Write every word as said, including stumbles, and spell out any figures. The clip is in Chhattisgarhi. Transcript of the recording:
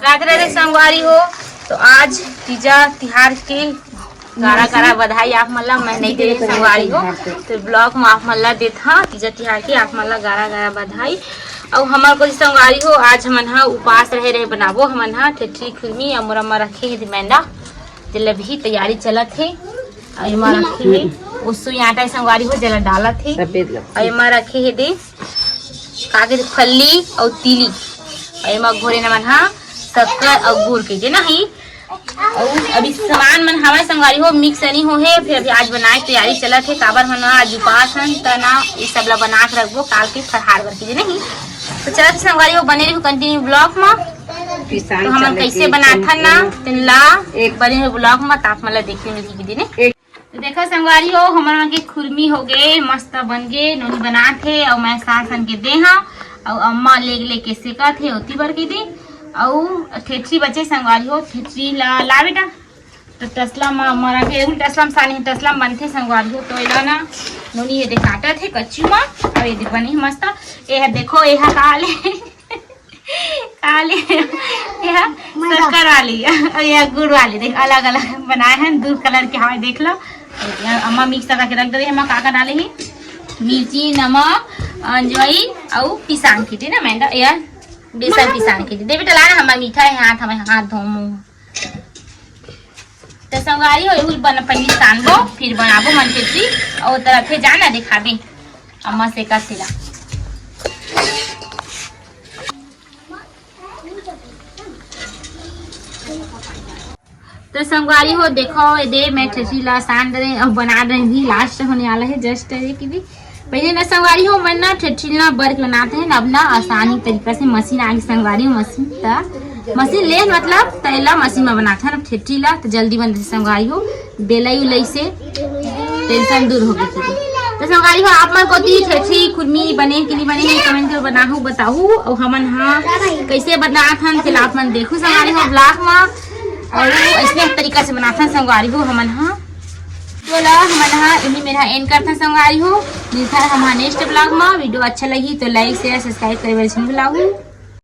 राधे राधे संगवारी हो। तो आज तीजा तिहार के गारा गारा बधाई आप मन ला। मैं नहीं दे रही संगवारी हो, तो vlog में आप मन ला देत हा। तीजा तिहार के आप मन ला गारा गारा बधाई। अउ हमर कोई संगवारी हो, आज हमन हा उपास रहे रहे बनाबो। हमन हा ठेठरी खुरमी अउ मोर अम्मा रखे हे दे मैदा, जेला भी तैयारी चलत हे। अउ एमा रखे हे उसुई आटा संगवारी हो, जेला डालत हे। अउ एमा रखे हे दे का के फल्ली अउ तिली, अउ एमा घोरे न मन हा शक्कर अउ गुड़ के जे ना ही। अउ अभी सामान मन हवय संगवारी हो, mix नहीं हो हे, फिर अभी आज बनाए के तैयारी चलत हे, काबर हमन आज उपास हन, त ना ये सब ला बना के रखबो काल के फरहार बर के जे नहीं। तो चलत संगवारी हो, बने रहिहू continue vlog म। तो हमन कैसे बनाथन ना, तेन ला एक बने रहिहू vlog म, त आप मन ला देखे मिलही के दिन। तो देखो संगवारी हो, हमर मन के खुरमी हो गे, मस्त बन गे, नोनी बनात हे, अउ मैं सास मन के दे हा, अउ अम्मा लेग लेग के सेकत हे, ओती बर के दे, अउ ठेठरी बचे संगवारी हो, ठेठरी ला, ला बेटा, तो टसला म, अम्मा रखे, एगुल टसला म सानी, टसला म बनथे संगवारी हो, तो एला ना, नोनी ये दे काटत हे कच्ची म, अउ ये दे बने हे मस्त, ये ह देखो, ये ह का ले, काले, ये शक्कर वाली अउ ये गुड़ वाली, देख, अलग-अलग बनाए हैं, दू colour के हवे, देख लो। अम्मा mix लगा के रख दे, एमा का-का डाले हे, मिर्ची, नमक, अंजवाइन अउ पिसान के, ठीक ना, मैदा, ये बेसन पिसान के। दे बेटा, ला ना, हमार मीठा है, हाथ, हमारे हाथ धो मुँह। तो संगवारी हो, एहू बन पन्नी सानबो, फिर बनाबो मन के चीज, अउ तरफ हे जाना दिखाबे। अम्मा से का सिला। तो संगवारी हो, देखो, ये दे मैं ठेठरी ला सान रहे, अब बना रहे भी, last होने वाला है, just ये कि भी पहले ना संगवारी हो, मन ना ठेठरी ला बर के बनाते हैं ना, अब ना आसानी तरीका से मशीन आगे संगवारी हो, मशीन ता, मशीन ले मतलब तैला मशीन में बनाते हैं ना ठेठरी ला, तो जल्दी बनते संगवारी हो, बेलई उलई से tension दूर हो गई थी। तो संगवारी हो, आप मन कोती ठेठरी खुरमी बने कि नहीं बने, comment में बनाहू बताहू, और हमन हा कैसे बनात हन, तेला आप मन देखू संगवारी हो vlog में, और ऐसने तरीका से बनात हन संगवारी हो हमन हा। तो ला हमन हा इन्हीं मेरा end करत हन संगवारी हो, मिलता है हमारा next vlog में। Video अच्छा लगी तो like, share, subscribe करे बर झन भुलाहू।